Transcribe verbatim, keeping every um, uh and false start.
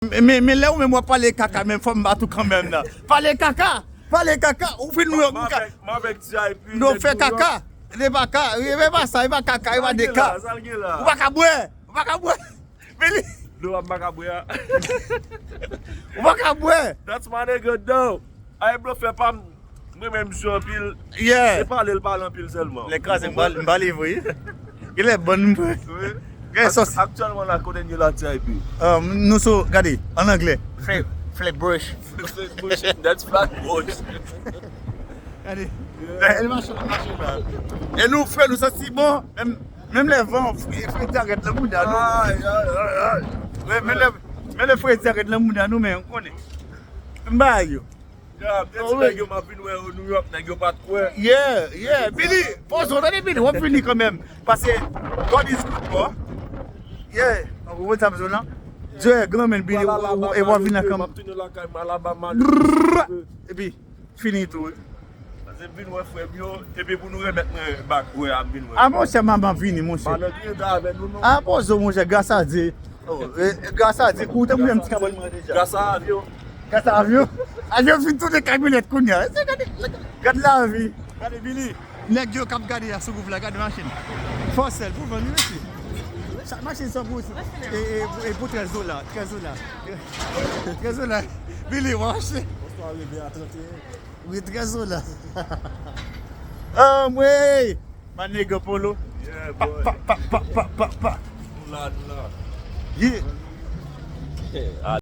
Men, men lè ou menm w ap pale kaka, men fò m bat ou kanmenm nan. Pale kaka! Pale kaka! Ou vin New York, nou ka. M avèk T I P. Nou fè kaka! E pa ka, e pa sa, e pa kaka, e pa de ka. Ou pa ka bwè! Ou pa ka bwè! Billy! Nou ap makabwe a. Ou pa ka bwè! That's my nigga though. Ay blofè pa m. Mwen menm sou anpil. Yeah! Se pale l pale anpil sèlman. Lè kraze m ba li vre. Gen lè bon m vre. Gen sòs. Aktyèlman la kote n ye la T I P. Nou so gade an anglè. Flat brush. That's flat brush. Gade. El mache, mache la. E nou fè nou santi bon. Menm lè van fredi a ret nan mouda nou. Men lè fredi a ret nan mouda nou men ou konnen. M ba yo. Nèg yo m ap vin wè yo New York, nèg yo pa t kwè. Yeah, yeah. Billy, poze w tande Billy, w ap vini kanmenm. Paske God is good bro. Yeah. Ou konn sa m di w lan? Dye granmen Billy, e w ap vini kanmenm. M ap tounen lakay m Alabama. Epi fini tou wi. Paske m vin wè frè m yo, epi pou nou remèt mwen bak wè a m vin wè. A monchè manman vini monchè. Malandren ta avè nou non. A poze w monchè gras a Dye. Gras a Dye kou te mouye m ti kabòn mwen deja. Gras a avyon. Gras a avyon. Avyon fin tounen kamyonèt kounye a. Gade lavi. Gade Billy. Nèg yo k ap gade a sou gouv la gade machin. Fò sèl pou vann wi mesye. Chak machin se yon gwo e pou trèz dola. Trèz dola. Trèz dola. Billy w ap achte. Wi trèz dola. Anmwey. My nigga Polo. Yeah Pa boy. pa pa pa pa pa pa. Nou la nou la. Yeah. Ah